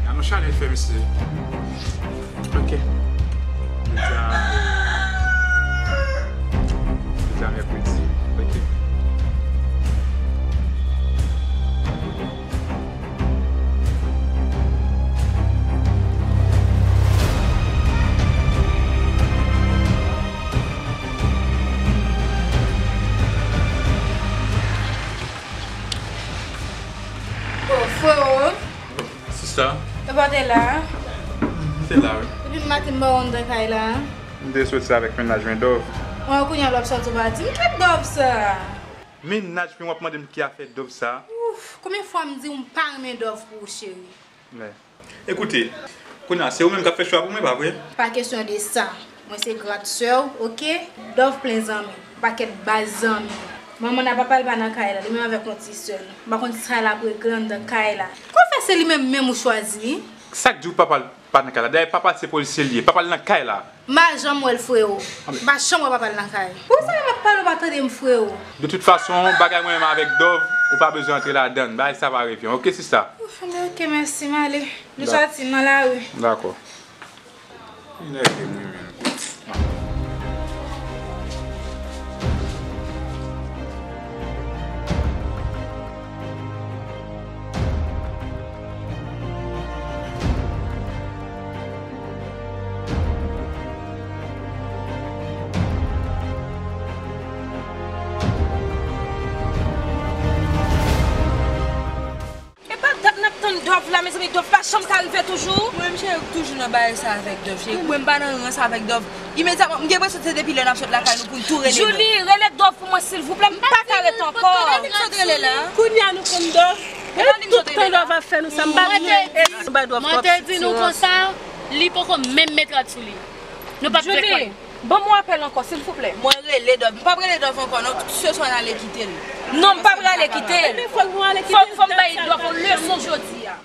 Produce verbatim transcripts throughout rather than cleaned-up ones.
An nou chale l fè mesye. Ok. Jodi a, jodi a mèkredi. Ok. Oh, frewo. Sista. Epa w te la? M te la, wi. Depi maten m pa wè w anndan kay la. M te soti avèk mennaj mwen Dove. Mwen kounye a l ap sòti w pa di m ki Dove sa. Mennaj mwen w ap mande m ki afè Dove sa. Ouf, konbyen fwa m di w m pa renmen Dove pou ou cheri? Men. Ekoute, kounye a se ou menm k ap fè chwa pou mwen, pa vre? Pa kesyon de sa. Mwen se grande sè w, oke? Dove plen zanmi, pakèt baz zanmi. Manman n a papa l pa nan kay la, li menm avèk yon ti sè l. M pa konn sa l ap regle anndan kay la. Kòman fè se li menm menm ou chwazi? Sa k di w papa l pa nan kay la? Dayè papa l se polisye l ye, papa l nan kay la. M pa janm wè l frewo. M pa janm wè papa l nan kay. Poukisa lè m ap pale w pa tande m frewo? De tout fason, bagay mwen menm avèk Dove, ou pa bezwen antre ladann. Bagay sa pa revyen, oke sista? Ouf, oke, mèsi, m ale. Nou sòti, m nan lari. Dakò. Enève m wi menm. E pa dat n ap tann Dove la, mezanmi, Dove pa janm ka rive toujou. Mwen menm cheri, ou toujou nan bagay sa avèk Dove, cheri. Mwen m pa nan rans avèk Dove. Imedyatman, m gen enpresyon se depi lè n ap sot lakay nou pou n tou rele Dove. Julie, rele Dove pou mwen silvouplè, m pa ka ret ankò. E pa li m sot rele la. Kounye a nou konn Dove. E pa li m sot rele la. Tout tan Dove ap fè nou sa, m pa vle. Mwen te di nou konsa, li poko menm met rad sou li. Nou p ap fè kòl. Ban m yon apèl ankò, silvouplè. Mwen rele Dove. M p ap rele Dove ankò, non. Se swa n ale kite l. Non, m p ap rale kite l. Ebyen, fòk nou ale kite l. Fòk, fòk m bay Dove yon leson jodi a.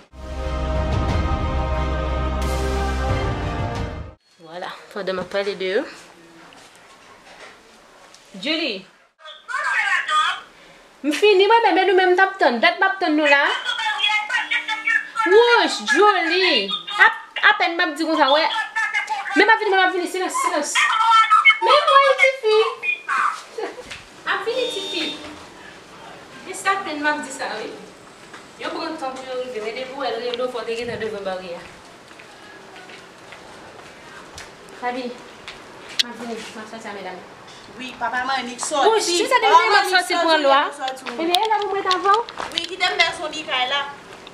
Vwala, pandan m ap pale de yo. Julie. M fini mwen menm, e nou menm m t ap tann. Dat m ap tann nou la. Wouch, Julie. Ap, apèn m ap di konsa, wè. Men m ap vini, men m ap vini, silans, silans. Men mwen, tifi. M ap vini, tifi. Men sa apèn m ap di sa, wi. Yo pran tan pou yo rive, men depi w wè l rele w, fò w te gentan devan baryè a. Fabi, m ap vini, m ap sòti a medam. Wi, papa Manik sòti. Bon, si sa te vini, m ap sòti pran lwa. Ebyen, e la pou mwen t avan w. Wi, kite m fè sonn li kay la.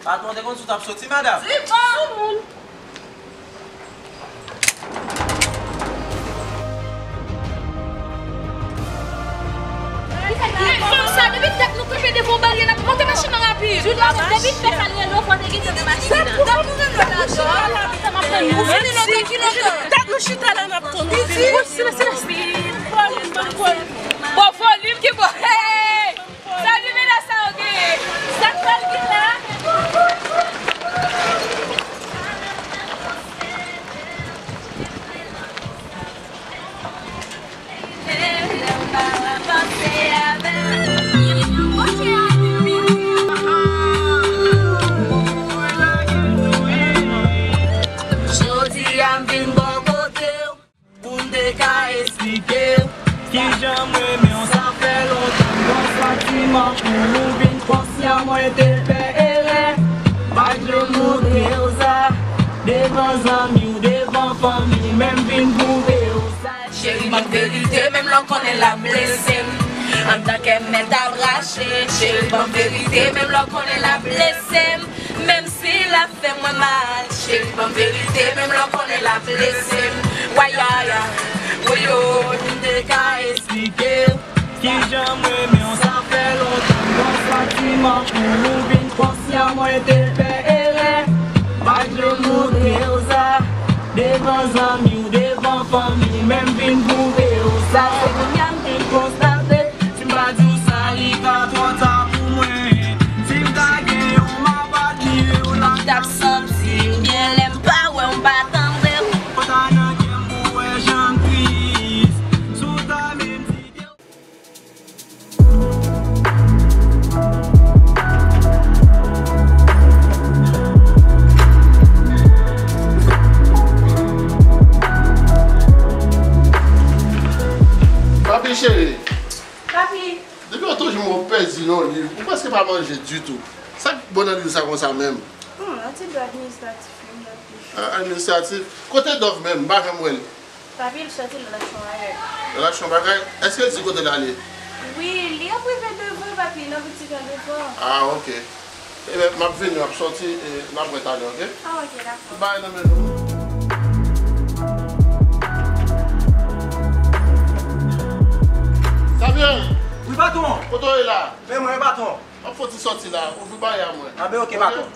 Patwon te konn si w t ap soti, madanm. Soumoun. Men fanm sa, depi dat nou kanpe devan yon baryè, l ap monte machin nan rapid. Depi fè sa, l rele w, fò w te gentan nan machin nan. Ou fini lontan, ki lontan? Dat nou chita la, n ap tann ou. Silans, silans. Bon, volim ki bon. Hey! Salut, men la sa yo genyen. Sa k pral gen la? Jodi a m vin bò kote w. Pou m te ka esplike w kijan m renmen w, sa fè lontan. Bonswa ti mankou, ou vin konsyan mwen te fè erè. Pa t vle montre w sa devan zanmi w, devan fanmi, men m vin pwouve w sa. Cheri, ban m verite, menm lè w konnen l ap blese m. Anndan kè m mèt ap rache. Cheri, ban m verite, menm lè w konnen l ap blese m. Menm si l ap fè mwen mal, cheri, ban m verite, menm lè w konnen l ap blese m. Wayaya, woyo, pou m te ka esplike w kijan m renmen w, sa fè lontan. Bonswa ti mankou, ou vin konsyan mwen te fè erè. Pa t vle montre w sa devan zanmi w, devan fanmi, men m vin pwouve w sa. Se kounye a m vin konstate, si m pa di w sa, li Cheri, papi, depi yon tou jou mwen pèdi nan liv, ou prèske pa manje ditou. Sa k bon nan liv sa konsa menm? Hmm, yon ti dwa administratif wi, m dwe di. Ah, administratif? Kote Dòf menm? M pa janm wè l. Papi, l sòti, l al achte yon bagay. L al achte yon bagay? Èske l di kote l ale? Wi, li ap rive devan, papi, nan boutik la devan. Ah, ok. Ebyen, m ap vini, m ap sòti, e n ap wè talè, ok? Ah, ok, dakò. Tout bagay nan men nou. Samuel! Wi, patwon! Kote w ye la? Men mwen, patwon. M ap fè yon ti sòti la, ouvri baryè a mwen. Ah, ben, ok, ok, patwon.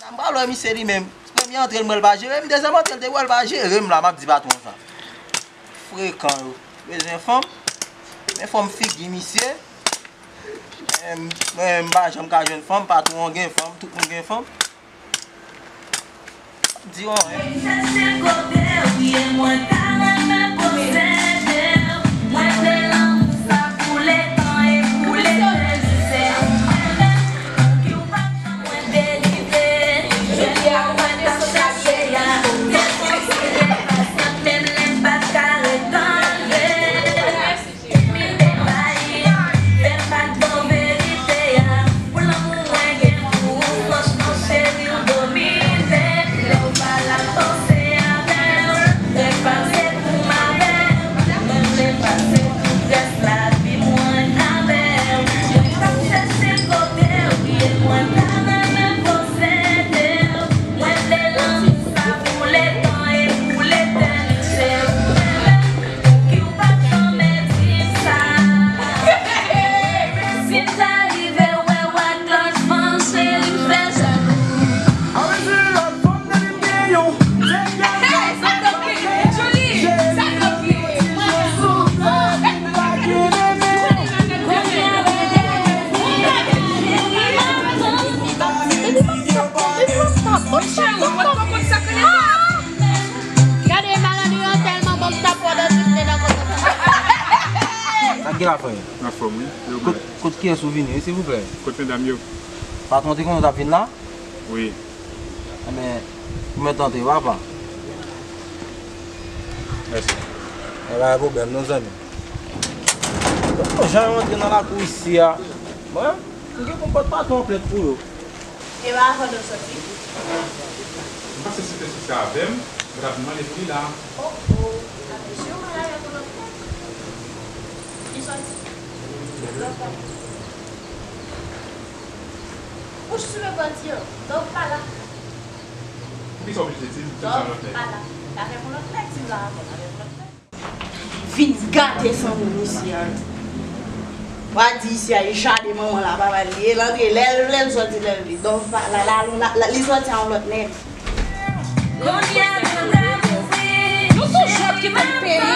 M pral wè misye li menm. Premye antre l, m wè l pa jere m. Dezyèm antre l, te wè l pa jere m la, m ap di patwon sa. Frekan yo. Bezwen fanm. Men fòm figi misye. Men, men m pa janm ka jwenn fanm, patwon an gen fanm, tout moun gen fanm. Di w anyen. Chèche kote w ye, mwen ta renmen posede w. Mwen vle lanmou sa pou letan e pou letènite. Mwen menm, pou ki w pa janm mwen delivre. Jodi a mwen t ap chache a, te konsidere pasyant menm lè m pa t ka ret tande. Mete bay, fè m pa t ban verite a. Pou lanmou mwen gen pou ou, franchman cheri w domine. Lè w pa la panse avè w, lè pase pou m avè w. Mwen vle pase tout rès lavi mwen avè w. Mwen t ap chèche kote w ye, mwen ta renmen posede w. Mwen vle lanmou sa pou letan e pou letènite. Mwen menm, Pouki w pa t janm di m sa? Si m ta rive wè w ak lòt fanm, cheri, m fè jalou. Hey, sa t ap gen? Julie, sa t ap gen? Gade malandren an tèlman bon, m t ap pran nan tout men nan kòkòt. Sa k gen la, frè? Anfòm, wi. Kot, kot kiyès ou vini, wi, silvouplè? Kot medam yo? Patwon te konnen w t ap vin la? Wi. Enben, ou mèt antre, papa. Mèsi. E pa gen pwoblèm, non, zanmi. Bon, jan yo antre nan lakou isi a, mwen, m gen pou m pot patwon an plent pou yo. E pa avè w nou soti? M panse si te soti avè m, mwen t ap mande pou li la. Oh, oh. Mesye, ou malad pou lòt nèg. Li soti. Dòf pa la. Bouch sou le bandi an. Dòf pa la. Poukisa w oblije di m se yon lòt nèg? Dòf pa la. L avè yon lòt nèg, di m la avè l avè yon lòt nèg. Vin gate fanmi misye a. W a di isi a e jaden manman l a papa l ye, l antre lè l vle, l sòti lè l vle. Dòf pa la, la, la, la, li sòti a yon lòt nèg. Kounye a nou ka mouri. Nou toujou ap kite l peye.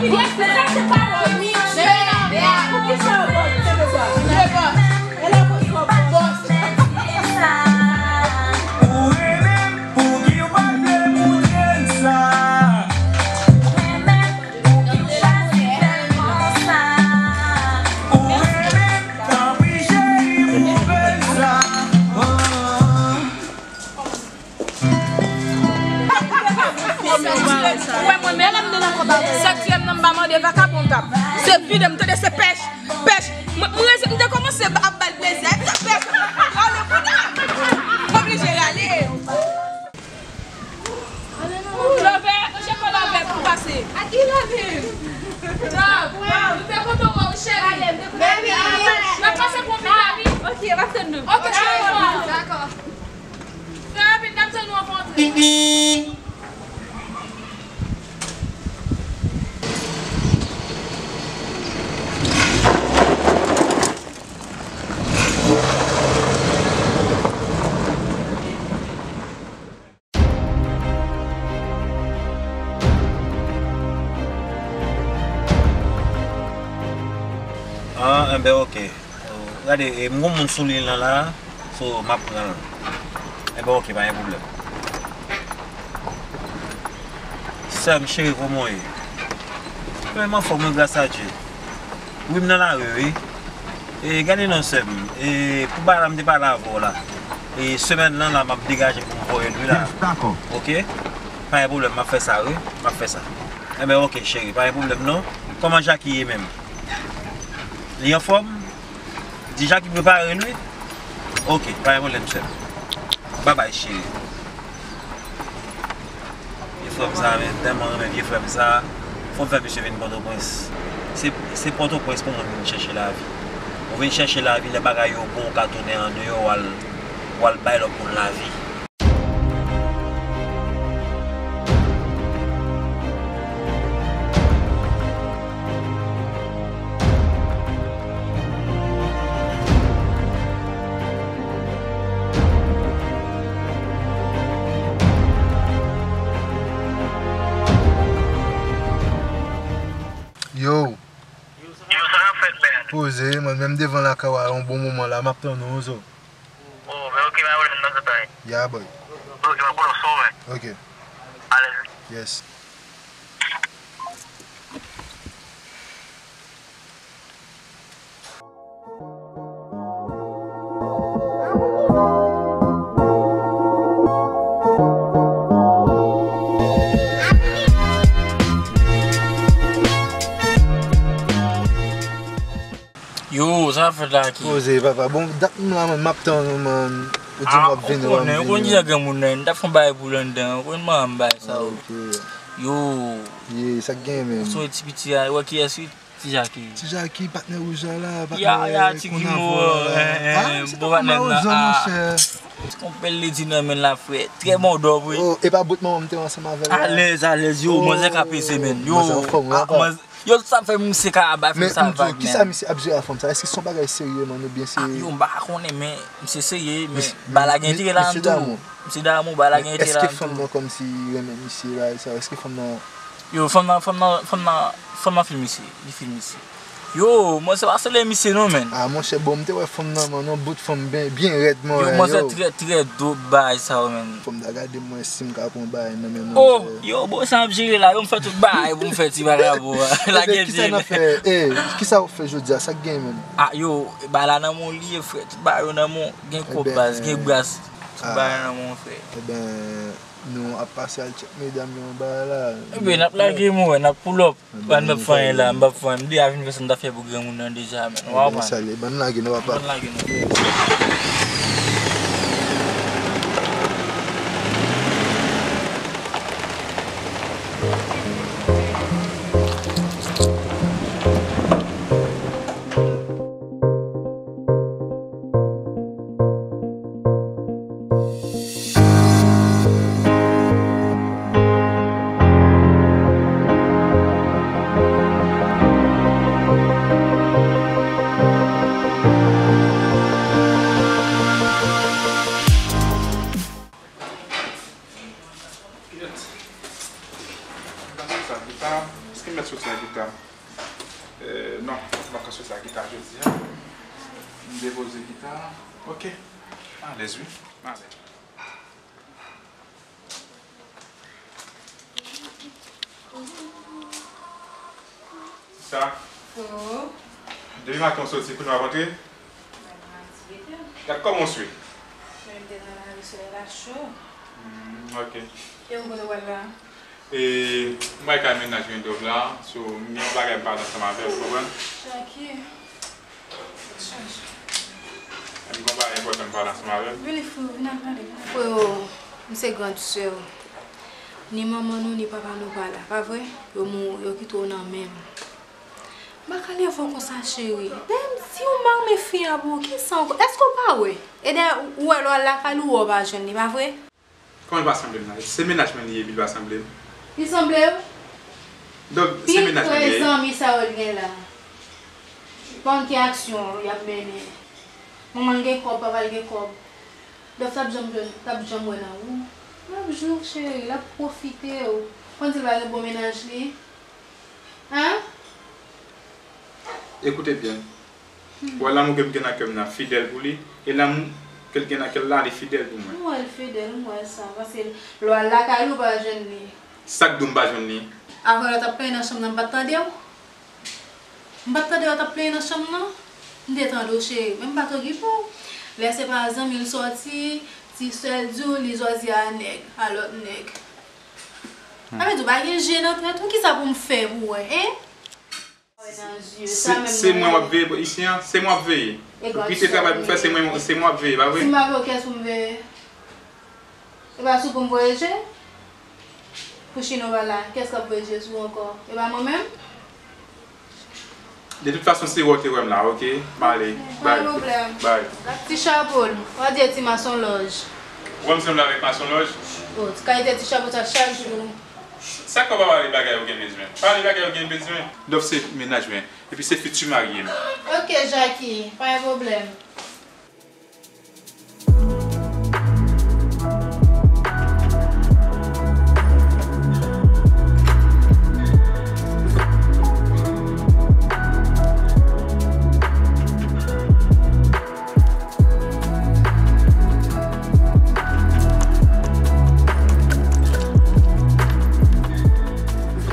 Brèf, sa se pawòl misye. Poukisa w ap tande sa? Ou renmen m, pouki w pa vle montre m sa? Ou renmen m, tanpri cheri, pwouve m sa. Oh. Ou wè mwen menm, sa k tiye m nan, m pa mande vakabon t ap. Se vide m tande se pèch, pèch. Mwen, mwen, m te kòmanse ap ba l plezi. Epi se pèch. Ale, kounye a, m oblije rale. Love, mwen chèche Love pou pase. A ki Love? Love, nou te kontan wè w, cheri. Baby. N ap pase pou yon ti baby. Ok, w ap tann nou. Ok, cheri. Dakò. Fè rapid, n ap tann nou anvan w antre. Enben, oke. Gade, e, m gon moun sou liy lan la, so, m ap pran l. Enben, oke, pa gen pwoblèm. Sè m, cheri, kòman w ye? Mwen, m anfòm, wi, gras a Dye. Wi, m nan lari, wi. E, gade non, sè m. E, pou bagay la, m te pale avè w la. E, semèn lan la, m ap degaje pou m voye l, wi, la. Oke? Pa gen pwoblèm, m ap fè sa, wi. M ap fè sa. Enben, oke, cheri, pa gen pwoblèm, non. Kòman Jackie ye menm? Li anfòm? Di Jackie prepare l, wi. Oke, pa gen pwoblèm, sè m. Babay, cheri. Vye frè m sa, men, m tèlman renmen vye frè m sa. Fò m fè misye vin Pòtoprens. Se, se Pòtoprens pou moun vin chèche lavi. Ou vin chèche lavi, lè bagay yo bon, ou ka tounen andeyò, w al, w al bay lòt moun lavi. Yo. Yo, sa k ap fèt, man? Poze, man, menm devan lakay w a yon bon moman la, m ap tann ou, zo. Oh, men oke, pa gen pwoblèm, nan tout tan. Yeah, boy. Oke, m ap konnen w sou, man. Oke. Alèz. Yes. Yo, sa fèt la ki? Poze, papa. Bon, dat m la, man, m ap tann ou, man. Ou di m w ap vini, w ap vini. Ou konnen, ou konnen kijan granmoun nan ye. M t ap fè yon bagay pou l anndan. Ou konnen manman m bagay sa yo. Ok. Yo. Ye, sa k genyen menm? Ou sonje ti piti a, ou wè kiyès wi? Ti Jaki. Ti Jaki, patnè wouj la la, patnè. Ya, ya, ti Grimo, bon patnè m nan, ah. Ti konpè l di nan men l la, frè. Trè bon dòb, wi. Oh, e pa bout manman m te ansanm avè l la? Alèz, alèz, yo, manzè ka peze, menn. Yo, manzè anfòm, wi, papa. Yo, sa fè misye ka ap bay fanm sa vag, menn. Men m di w, kisa misye ap jere a fanm sa? Èske se yon bagay serye, man, oubyen se... Ah, yo, m pa konnen, men misye serye, men bagay la gen enterè ladan l tou. Misye damou, bagay la gen enterè ladan l tou. Men èske fanm nan kòmsi renmen misye, bagay sa? Èske fanm nan... Yo, fanm nan, fanm nan, fanm nan, fanm nan fil misye. Li fil misye. Yo, mwen se pa sele misye non, menn. Ah, monchè, bon, m te wè fanm nan, man, yon bout fanm byen, byen rèd, man. Yo, manzè trè, trè dòb bagay sa yo, menn. Fò m ta gade mwen si m ka pran bagay nan men manzè. Oh, yo, bon, sa ap jere la, yo, m fè tout bagay pou m fè ti bagay pou lage pye. Kisa n ap fè? Eh, kisa w fè jodi a? Sa k gen menm? Ah, yo, bagay la nan men w li ye, frè. Tout bagay yo nan men w. Gen kòb, baz, gen bras. Tout bagay nan men w, frè. Eben, nou ap pase al tchèk medam yo anba a la. Eben, n ap lage, m wè, n ap pull up. Ban m ap fè anyen la, m p ap fè anyen. M deja fin fè sa m ta fè pou granmoun nan deja, men. Ou pa konprann? Sa ale, ban n lage non, papa. Ban n lage non. Kiyès? Mwen ka soti ak gita. Èske m mèt soti ak gita? Eh, non, m pa ka soti ak gita jodi a. M depoze gita. Ok. M alèz, wi. M alèz. Sista. Oh. Depi maten w soti, kounye a w ap antre? Mwen nan aktivite. Gad kòman w swe. Mwen menm te nan lari, solèy la cho. Hmm, ok. E ou kote w al la? E, m pral kay mennaj Rendov la, so, m gen yon bagay m pale ansanm avè l, w konprann? Jackie. Chanje. M gen yon bagay enpòtan m pale ansanm avè l. Vini, frè, vin al pale, vin al pale. Freo, m se grand sè w. Ni manman nou, ni papa nou pa la, pa vre? Yo mou-, yo kite w nan men m. M pa ka leve w konsa, cheri. Dayè, m di w m pa renmen fi a pou w, kisa ankò? Èske w pa wè? E dayè, ou wè lè w al lakay li, ou wè w pa jwenn li, pa vre? Kòman l pa sanble m nan? Se mennaj mwen li ye, epi l pa sanble m. Li sanble w? Donk, se mennaj mwen li ye. Pi prè zanmi sa yo l gen la. Pa gen aksyon y ap mennen. Manman l gen kòb, papa l gen kòb. Dòf t ap janm jwenn, t ap janm wè nan ou. L ap jwe w, cheri, l ap pwofite w. Konn si l pa gen bon mennaj li? Hein? Ekoute byen. Ou wè lanmou ke m gen nan kè m nan fidèl pou li, e lanmou ke l gen nan kè l la, li fidèl pou mwen. M wè l fidèl, m wè sa. Paske lè w al lakay li, ou pa jwenn li. Sa k di w m pa jwenn li? Avan lè w t ap plenyen nan chanm nan, m pa t tande w? M pa t tande w t ap plenyen nan chanm nan? M te tande w, cheri, men m pa t okipe w. Lè se pa zanmi l sòti, ti sè l di w li sòti a nèg, a lòt nèg. Sa vle di w pa gen je nan tèt ou, kisa pou m fè pou w wè, en? Se, se mwen w ap veye isi an, se mwen w ap veye. Ou kite travay pou fè, se mwen, se mwen w ap veye, pa vre? Si m pa veye w, kiyès pou m veye? E pa sou pou m voye je? Pou chino pa la, kiyès k ap voye je sou ou ankò? E pa mwen menm? De tout fason, se wè w te wè m la, oke? M ale. Pa gen pwoblèm. Bay. Ti chapo l, w a di e ti masonlòj. Ou wè m sanble avèk masonlòj? O, ti kalite ti chapo sa chak jou. Sa k fè w pa pale bagay ou gen bezwen? Pale bagay ou gen bezwen. Dòf se mennaj mwen. Epi se fiti marye m. Oke, Jackie, pa gen pwoblèm.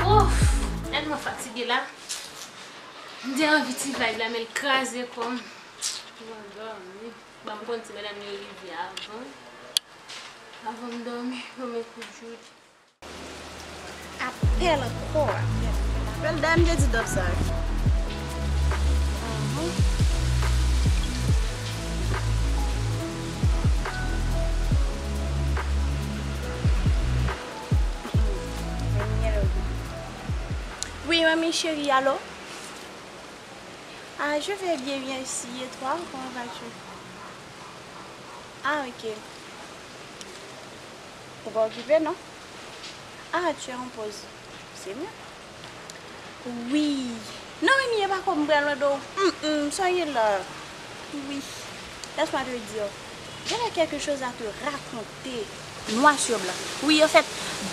Ouf! Tèlman fatige la. M te anvi ti vibe la, men l kraze kò m. Mwen dòmi. Ban m konn si medam yo rive avan. Avan m dòmi, ban m yon kout jout. Apèl ankò, apèl. Apèl dayè m te di Dòf sa wi. Ahn. Wi, manmi cheri, alo? Ah, je vais bien, bien ici. Et toi, comment vas-tu? Ah, ok. Ou pa okipe, non? Ah, tu es en pause. C'est mieux. Wi. Non, Mimi, e pa kò m pral mande w. Mm, mm, soyez là. Wi. Laisse-moi te dire. J'avais quelque chose à te raconter. Noir sur blanc. Wi, anfèt,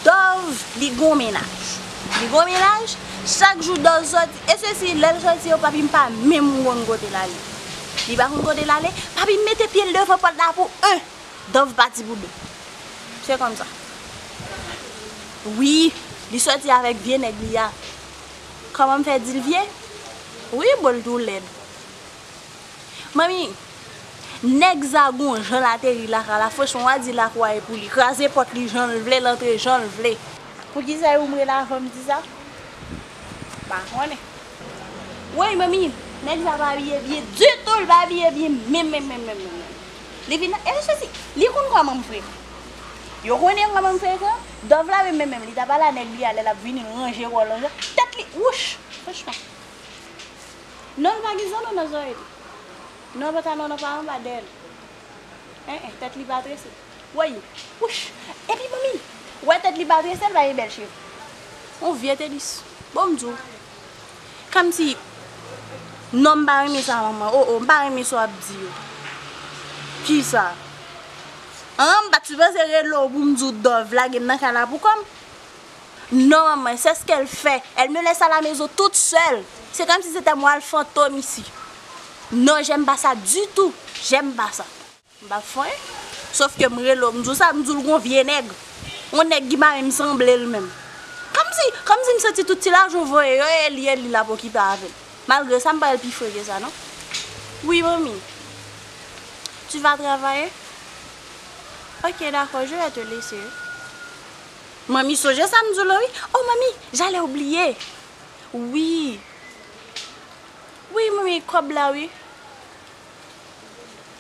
Dove, li gon mennaj. Li gon mennaj, chak jou Dove sòti. E sesi, lè l sòti yo, papi m pa menm konn kote l ale. Li pa konn kote l ale. Papi m mete pye l devan pòt la pou en. Dove pati pou de. Se kòmsa. Wi, li sòti avèk vye nèg li a. Kòman m fè di l vye? Wi, bon, l tou lèd. Manmi, nèg sa gon jan l ateri lakay la, franchman, w a di lakay e pou li. Kraze pòt li jan l vle, l antre jan l vle. Poukisa e ou m rele avan m di sa? M pa konnen. Woy, manmi, nèg sa pa abiye byen ditou, l pa abiye byen menm, menm, menm, menm, menm. Li vin, e sesi, li konn kòman m frekan. Yo konnen kòman m frekan. Dove la menm, menm, menm, li t ap pale a nèg li a lè l ap vini ranje wòl an jan. Tèt li, wouch, franchman. Non, l pa gen zanno nan zòrèy li. Non, pantalon nan pa anba dèyè l. En, en, tèt li pa trese. Woy, wouch. Epi manmi, wè tèt li pa trese, l pa gen bèl cheve. On vye tenis. Bon, m di w. Kòmsi, non, m pa renmen sa, manman. O, o, m pa renmen sa w ap di yo. Kisa? An, m pa t sipoze rele w pou m di w Dove lage m nan kay la pou kò m. Non, maman, c'est ce qu'elle fait. Elle me laisse à la maison toute seule. C'est comme si c'était moi le fantôme ici. Non, j'aime pas ça du tout. J'aime pas ça. M pa fè anyen. Sòf ke m rele w, m di w sa, m di w l gon vye nèg. Yon nèg ki pa menm sanble l menm. Kòmsi, kòmsi m santi tout ti lajan w voye yo, e li, e li l ap okipe avè l. Malgre sa, m pa wè l pi fre ke sa, non. Wi, manmi. Tu vas travailler? Ok, d'accord, je vais te laisser. Manmi sonje sa m di w lan wi. Oh, manmi, j'allais oublier. Wi. Wi, manmi, kòb la, wi.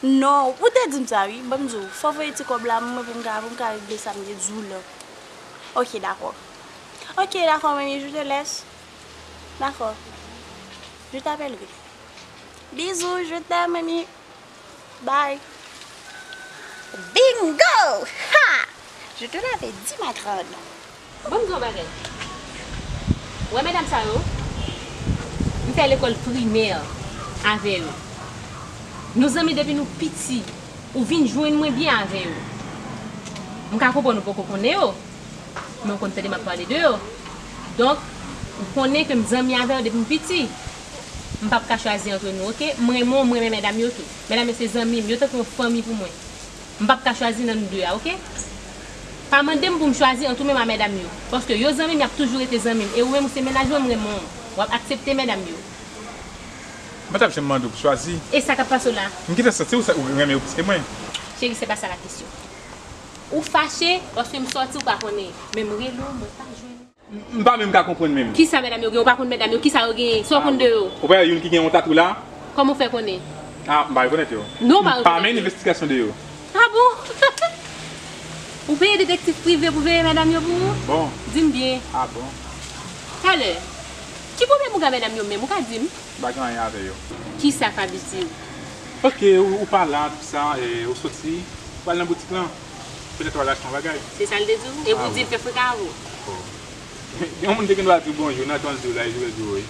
Non, ou te di m sa, wi. Ban m di w, fò voye ti kòb la, mwen, pou m ka, pou m ka regle sa m te di w lan. Ok, d'accord. Ok, d'accord, manmi, je te laisse. D'accord. Je t'appellerai. Bisous, je t'aime, manmi. Bye. Bingo! Ha! Je te l'avais dit, ma grande. Ban m di w yon bagay. Ou wè medam sa yo, m fè lekòl primè avè yo. Nou zanmi depi nou piti. Ou vin jwenn mwen byen avè yo. M ka konprann ou poko konnen yo, men ou konn tande m ap pale de yo. Donk, ou konnen ke m zanmi avè yo depi m piti. M p ap ka chwazi ant nou, oke? M renmen w, m renmen medam yo tou. Medam yo se zanmi m, yo tankou yon fanmi pou mwen. M p ap ka chwazi nan nou de a, oke? Pa mande m pou m chwazi ant ou menm a medam yo. Paske yo zanmi m, y ap toujou rete zanmi m. E ou menm, ou se mennaj mwen, m renmen w. W ap aksepte medam yo. M pa t ap janm mande w pou chwazi. E sa k ap pase w la? M gentan santi w sa, ou renmen yo plis ke mwen. Cheri, se pa sa la kesyon. Ou fache paske m sòti, ou pa konnen. Men m rele w, mwen pa jwenn ou. M, m pa menm ka konprann menm. Kisa medam yo gen? Ou pa konn medam yo? Kisa yo genyen? Sa w konn de yo? Ou pa youn ki gen yon tatou la? Kòman w fè konnen? Ah, m pa rekonèt yo. Non, ou pa rekonèt yo. M pa mennen envestigasyon de yo. Ah bon? Ou peye detektif prive pou veye medam yo pou ou? Bon. Di m byen. Ah bon? Talè, ki pwoblèm ou gen ak medam yo menm? Ou ka di m? M pa gen anyen avè yo. Kisa Faby di w? Oke, ou, ou pa la, tout sa, e, ou soti, ou al nan boutik lan. Petèt w al achte yon bagay. Se sa l te di w? Epi w di l fè frekan avè w? Oh. Yon moun te gen dwa di w bonjou, nan tan l di w la, e jwe l di w wi.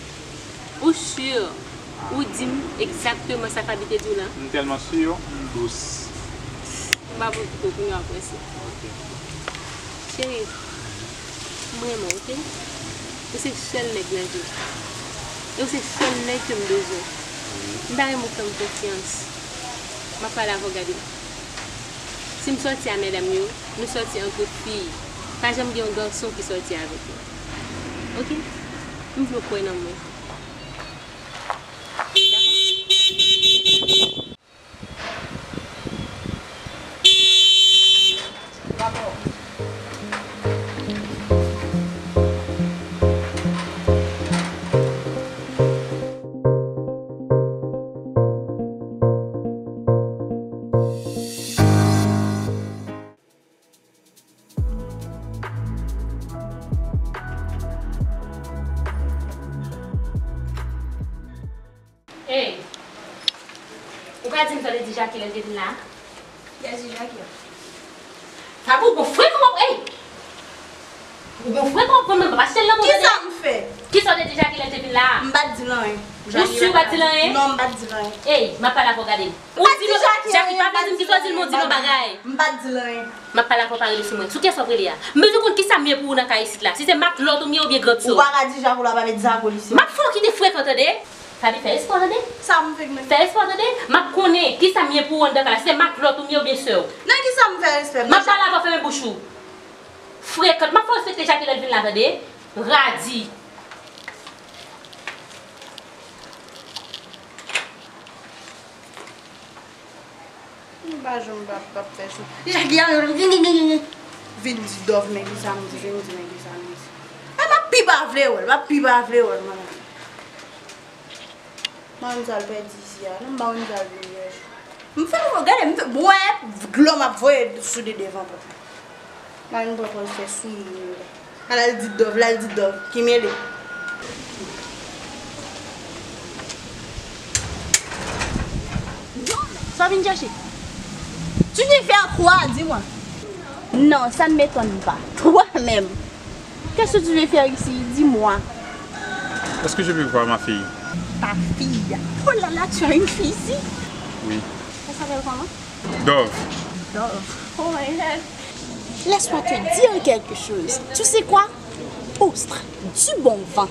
Ou si? Ou di m egzakteman sa Faby te di w la? M tèlman si, m dous. M pa pou kite w kounye a w prese. Oke. Cheri, m renmen w, oke? Ou se sèl nèg nan vi m. E ou se sèl nèg ke m bezwen. M ta renmen w fè m konfyans. M ap pale avè w, gade. Si m sòti a medam yo, nou sòti ant fi. Pa janm gen yon gason ki sòti avèk mwen. Oke? M vle w kwè nan mwen. Ey! Ou ka di m sa w te di Jackie lè l te vin la? Ki sa w di Jackie a? Faby, ou gon frekan w ap, ey! Ou gon frekan w ap pran nan bras chèl nan, tande? Kisa m fè? Kisa w te di Jackie lè l te vin la? M pa t di l anyen. Ou si w pa t di l anyen? Non, m pa t di l anyen. Ey, m ap pale avè w, gade. Ou di Jackie, pa vle di m kisa w di l, men w di l yon bagay. M pa t di l anyen. M ap pale avè w, pa rele sou mwen. Sou kiyès w ap rele a? M bezwen konn kisa m ye pou ou nan kay isit la. Si se matlòt ou m ye oubyen grandso. Ou pa ka di Jackie w la pa met Zago li si. M ap fè w kite frekan, tande? Faby, fè respè w, tande? Sa m fè k mwen? Fè respè w, tande? M ap konnen kisa m ye pou ou anndan kay la. Si se matlòt ou m ye oubyen sè w. Nan kisa m fè respè? M ap pale avè w, fèmen bouch ou. Frekan, m ap fè w respekte Jackie lè l vin la, tande? Radi. M pa janm p ap, p ap fè sou. Jackie a vin di Dove men kisa m di, vin di men kisa m di. A, m ap pi pa vle wè l, m ap pi pa vle wè l, mwen menm. Manzè al pèdi isi a, non, m pa konn sa l vin jèch. M fè, gade, m fè, m wè dlo m ap voye sou de devan pòt la. Mwen m pran pòz fè souri. Ala l di Dove, la l di Dove, ki mele. Sa w vin chèche? Tu viens faire quoi? Dis-moi. Non, ça ne m'étonne pas. Toi-même. Qu'est-ce que tu viens faire ici? Dis-moi. Est-ce que je peux voir ma fille? Ta fille? Oh là là, tu as une fille ici? Oui. Elle s'appelle comment? Dove. Dove. Oh my God. Laisse-moi te dire quelque chose. Tu sais quoi? Ostre, du bon vent.